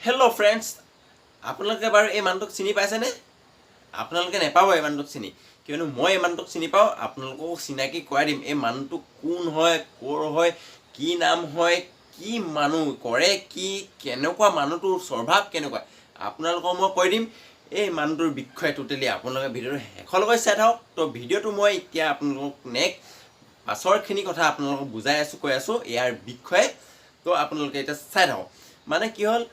Hello' friends, আপোনালোকে বাৰু এই মানুহটোক চিনি পাইছেনে? আপোনালোকে নেপাব এই মানুহটোক চিনি, কিয়নো মই এই মানুহটোক চিনি পাওঁ। আপোনালোককো চিনাকি কৰাই দিম। এই মানুহটো কোন হয়, ক'ৰ হয়, কি নাম হয়, কি মানুহ কৰে, কি কেনেকুৱা, মানুহটোৰ স্বভাৱ কেনেকুৱা, আপোনালোকক মই কৈ দিম এই মানুহটোৰ বিষয়ে টোটেলি। আপোনালোকে ভিডিঅ'টো শেষলৈকে চাই থাকক। তো ভিডিঅ'টো মই এতিয়া আপোনালোকক নেক্সট পাছৰখিনি কথা আপোনালোকক বুজাই আছোঁ, কৈ আছোঁ ইয়াৰ বিষয়ে। তো আপোনালোকে এতিয়া চাই থাকক। মানে কি হ'ল,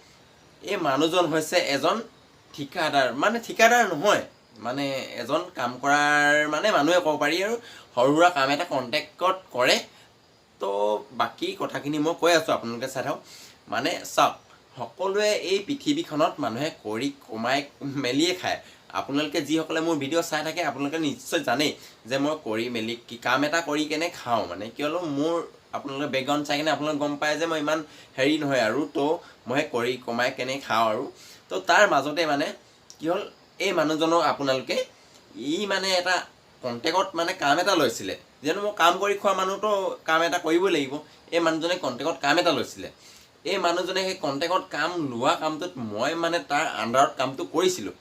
এই মানুহজন হৈছে এজন ঠিকাদাৰ, মানে ঠিকাদাৰ নহয়, মানে এজন কাম কৰাৰ মানে মানুহে ক'ব পাৰি আৰু সৰু সুৰা কাম এটা কণ্ট্ৰেক্টত কৰে। তো বাকী কথাখিনি মই কৈ আছোঁ, আপোনালোকে চাই থাকক। মানে চাওক, সকলোৱে এই পৃথিৱীখনত মানুহে কৰি কমাই মেলিয়ে খায়। আপোনালোকে যিসকলে মোৰ ভিডিঅ' চাই থাকে, আপোনালোকে নিশ্চয় জানেই যে মই কৰি মেলি কি কাম এটা কৰি কেনে খাওঁ। মানে কিয়নো মোৰ আপোনালোকে বেকগ্ৰাউণ্ড চাই কেনে আপোনালোকে গম পায় যে মই ইমান হেৰি নহয় আৰু। তো মই কৰি কমাই কেনে খাওঁ আৰু। তো তাৰ মাজতে মানে কি হ'ল, এই মানুহজনক আপোনালোকে ই মানে এটা কণ্টেক্টত মানে কাম এটা লৈছিলে। যিহেতু মই কাম কৰি খোৱা মানুহতো কাম এটা কৰিবই লাগিব। এই মানুহজনে কণ্টেক্টত কাম এটা লৈছিলে। এই মানুহজনে সেই কণ্টেক্টত কাম লোৱা কামটোত মই মানে তাৰ আণ্ডাৰত কামটো কৰিছিলোঁ।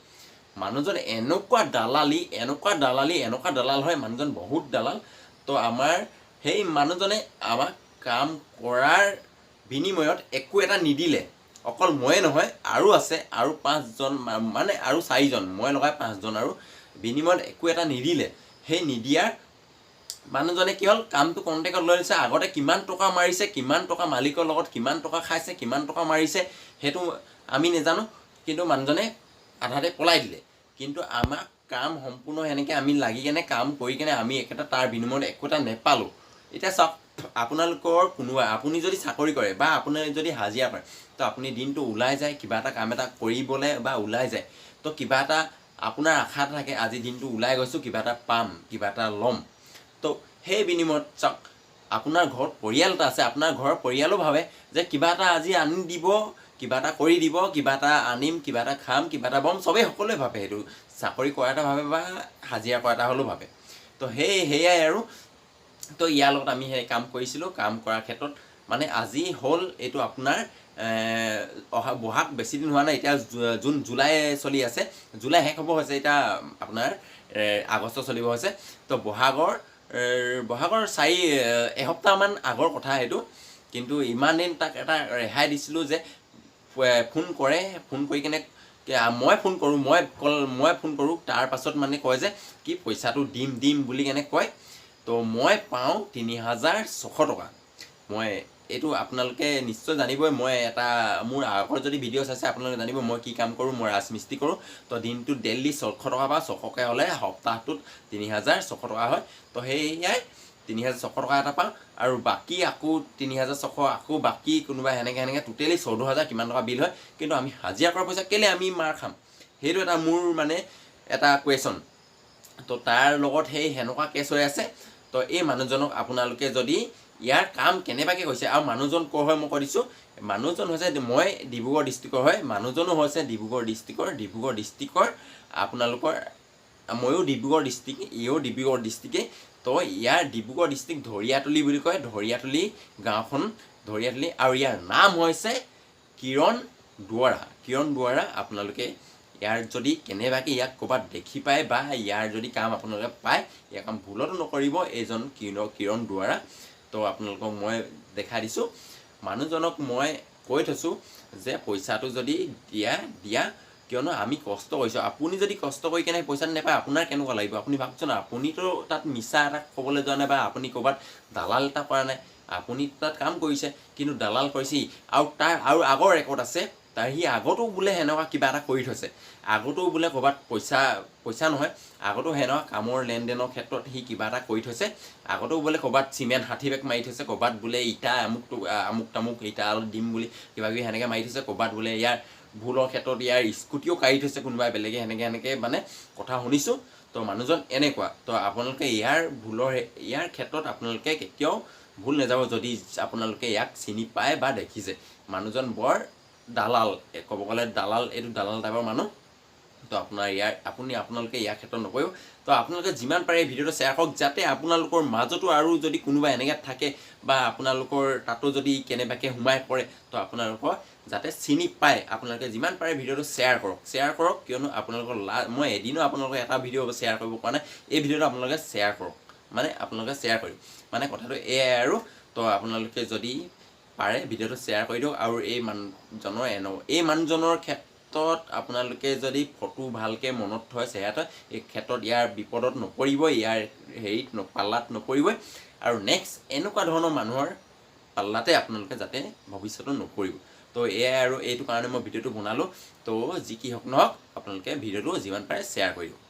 মানুহজন এনেকুৱা দালালি, এনেকুৱা দালালি, এনেকুৱা দালাল হয় মানুহজন, বহুত দালাল। তো আমাৰ সেই মানুহজনে আমাক কাম কৰাৰ বিনিময়ত একো এটা নিদিলে। অকল ময়ে নহয়, আৰু আছে আৰু পাঁচজন, মানে আৰু চাৰিজন, মই লগাই পাঁচজন, আৰু বিনিময়ত একো এটা নিদিলে। সেই নিদিয়াৰ মানুহজনে কি হ'ল, কামটো কণ্টেক্টত লৈ লৈছে। আগতে কিমান টকা মাৰিছে, কিমান টকা মালিকৰ লগত কিমান টকা খাইছে, কিমান টকা মাৰিছে, সেইটো আমি নাজানো। কিন্তু মানুহজনে আধাতে পলাই দিলে। কিন্তু আমাক কাম সম্পূৰ্ণ সেনেকৈ আমি লাগি কেনে কাম কৰি কেনে আমি একেটা তাৰ বিনিময়ত একো এটা নেপালোঁ। এতিয়া চাওক, আপোনালোকৰ কোনোবা আপুনি যদি চাকৰি কৰে বা আপুনি যদি হাজিৰা কৰে, তো আপুনি দিনটো ওলাই যায় কিবা এটা কাম এটা কৰিবলৈ বা ওলাই যায়, তো কিবা এটা আপোনাৰ আশা থাকে, আজি দিনটো ওলাই গৈছোঁ, কিবা এটা পাম, কিবা এটা ল'ম। তো সেই বিনিময়ত চাওক, আপোনাৰ ঘৰত পৰিয়াল এটা আছে, আপোনাৰ ঘৰৰ পৰিয়ালো ভাবে যে কিবা এটা আজি আনি দিব, কিবা এটা কৰি দিব, কিবা এটা আনিম, কিবা এটা খাম, কিবা এটা বম। চবেই সকলোৱে ভাবে সেইটো, চাকৰি কৰা এটা ভাবে বা হাজিৰা কৰা এটা হ'লেও ভাবে। তো সেয়াই আৰু। তো ইয়াৰ লগত আমি সেই কাম কৰিছিলোঁ। কাম কৰাৰ ক্ষেত্ৰত মানে আজি হ'ল এইটো আপোনাৰ অহা বহাগ বেছি দিন হোৱা নাই। এতিয়া জুন জুলাই চলি আছে, জুলাই শেষ হ'ব হৈছে, এতিয়া আপোনাৰ আগষ্ট চলিব হৈছে। তো বহাগৰ এসপ্তাহমান আগৰ কথা সেইটো। কিন্তু ইমান দিন তাক এটা ৰেহাই দিছিলোঁ যে ফোন কৰে, ফোন কৰি কেনে মই ফোন কৰোঁ, মই কল মই ফোন কৰোঁ, তাৰ পাছত মানে কয় যে কি পইচাটো দিম দিম বুলি কেনে কয়। তো মই পাওঁ 3600 টকা। মই এইটো আপোনালোকে নিশ্চয় জানিবই, মই এটা মোৰ আগৰ যদি ভিডিঅ' চাইছে আপোনালোকে জানিব মই কি কাম কৰোঁ। মই ৰাজমিস্ত্ৰী কৰোঁ। তো দিনটোত ডেইলি 600 টকা পাওঁ, 600কৈ হ'লে সপ্তাহটোত 3600 টকা হয়। তো সেয়াই 3600 টকা এটা পাওঁ আৰু বাকী আকৌ 3600, আকৌ বাকী কোনোবা সেনেকৈ সেনেকৈ টোটেলি 14,000 কিমান টকা বিল হয়। কিন্তু আমি হাজিৰা কৰা পইচা কেলৈ আমি মাৰ খাম? সেইটো এটা মোৰ মানে এটা কুৱেশ্যন। তো তাৰ লগত সেই সেনেকুৱা কেছ হৈ আছে। তো এই মানুহজনক আপোনালোকে যদি ইয়াৰ কাম কেনেবাকৈ হৈছে, আৰু মানুহজন ক'ৰ হয় মই কৈ দিছোঁ। মানুহজন হৈছে, মই ডিব্ৰুগড় ডিষ্ট্ৰিক্টৰ হয়, মানুহজনো হৈছে ডিব্ৰুগড় ডিষ্ট্ৰিক্টৰ আপোনালোকৰ, ময়ো ডিব্ৰুগড় ডিষ্ট্ৰিক্ট, ইও ডিব্ৰুগড় ডিষ্ট্ৰিক্টেই। তো ইয়াৰ ডিব্ৰুগড় ডিষ্ট্ৰিক্ট ধৰিয়াতুলি বুলি কয়, ধৰিয়াতুলি গাঁওখন ধৰিয়াতুলি, আৰু ইয়াৰ নাম হৈছে কিৰণ দুৱৰা। কিৰণ দুৱৰা। আপোনালোকে ইয়াৰ যদি কেনেবাকৈ ইয়াক ক'ৰবাত দেখি পায় বা ইয়াৰ যদি কাম আপোনালোকে পায়, ইয়াৰ কাম ভুলতো নকৰিব। এইজন কিৰণ কিৰণ দুৱৰা। তো আপোনালোকক মই দেখাই দিছোঁ। মানুহজনক মই কৈ থৈছোঁ যে পইচাটো যদি দিয়া দিয়া, কিয়নো আমি কষ্ট কৰিছোঁ। আপুনি যদি কষ্ট কৰি কেনে পইচাটো নাপায়, আপোনাৰ কেনেকুৱা লাগিব আপুনি ভাবকচোন। আপুনিতো তাত মিছা এটা ক'বলৈ যোৱা নাই বা আপুনি ক'ৰবাত দালাল এটা কৰা নাই, আপুনি তাত কাম কৰিছে, কিন্তু দালাল কৰিছে সি। আৰু তাৰ আৰু আগৰ ৰেকৰ্ড আছে তাৰ, সি আগতো বোলে সেনেকুৱা কিবা এটা কৰি থৈছে। আগতো বোলে ক'ৰবাত পইচা, পইচা নহয়, আগতো সেনেকুৱা কামৰ লেনদেনৰ ক্ষেত্ৰত সি কিবা এটা কৰি থৈছে। আগতেও বোলে ক'ৰবাত চিমেণ্ট 60 বেগ মাৰি থৈছে, ক'ৰবাত বোলে ইটা আমুক আমুক তামুক ইটা দিম বুলি কিবা কিবি সেনেকৈ মাৰি থৈছে, ক'ৰবাত বোলে ইয়াৰ ভুলৰ ক্ষেত্ৰত ইয়াৰ স্কুটিও কাঢ়ি থৈছে কোনোবাই বেলেগে, সেনেকৈ সেনেকৈ মানে কথা শুনিছোঁ। তো মানুহজন এনেকুৱা। তো আপোনালোকে ইয়াৰ ভুলৰ ইয়াৰ ক্ষেত্ৰত আপোনালোকে কেতিয়াও ভুল নাযাব। যদি আপোনালোকে ইয়াক চিনি পায় বা দেখিছে, মানুহজন বৰ দালাল, ক'ব গ'লে দালাল, এইটো দালাল টাইপৰ মানুহ। তো আপোনাৰ ইয়াৰ আপুনি আপোনালোকে ইয়াৰ ক্ষেত্ৰত নকৰিব। তো আপোনালোকে যিমান পাৰে এই ভিডিঅ'টো শ্বেয়াৰ কৰক, যাতে আপোনালোকৰ মাজতো আৰু যদি কোনোবা এনেকৈ থাকে বা আপোনালোকৰ তাতো যদি কেনেবাকৈ সোমাই পৰে, তো আপোনালোকৰ যাতে চিনি পায়। আপোনালোকে যিমান পাৰে ভিডিঅ'টো শ্বেয়াৰ কৰক, শ্বেয়াৰ কৰক, কিয়নো আপোনালোকৰ মই এদিনো আপোনালোকৰ এটা ভিডিঅ' শ্বেয়াৰ কৰিব পৰা নাই। এই ভিডিঅ'টো আপোনালোকে শ্বেয়াৰ কৰক, মানে আপোনালোকে শ্বেয়াৰ কৰিব, মানে কথাটো এয়াই আৰু। তো আপোনালোকে যদি পাৰে ভিডিঅ'টো শ্বেয়াৰ কৰি দিয়ক। আৰু এই মানুহজনৰ ক্ষেত্ৰত আপোনালোকে যদি ফটো ভালকৈ মনত থয়, চেহেৰাটো, এই ক্ষেত্ৰত ইয়াৰ বিপদত নপৰিব, ইয়াৰ হেৰিত পাল্লাত নপৰিবই। আৰু নেক্সট এনেকুৱা ধৰণৰ মানুহৰ পাল্লাতে আপোনালোকে যাতে ভৱিষ্যতত নপৰিব। তো এয়াই আৰু, এইটো কাৰণে মই ভিডিঅ'টো বনালোঁ। তো যি কি হওক নহওক, আপোনালোকে ভিডিঅ'টো যিমান পাৰে শ্বেয়াৰ কৰি দিয়ক।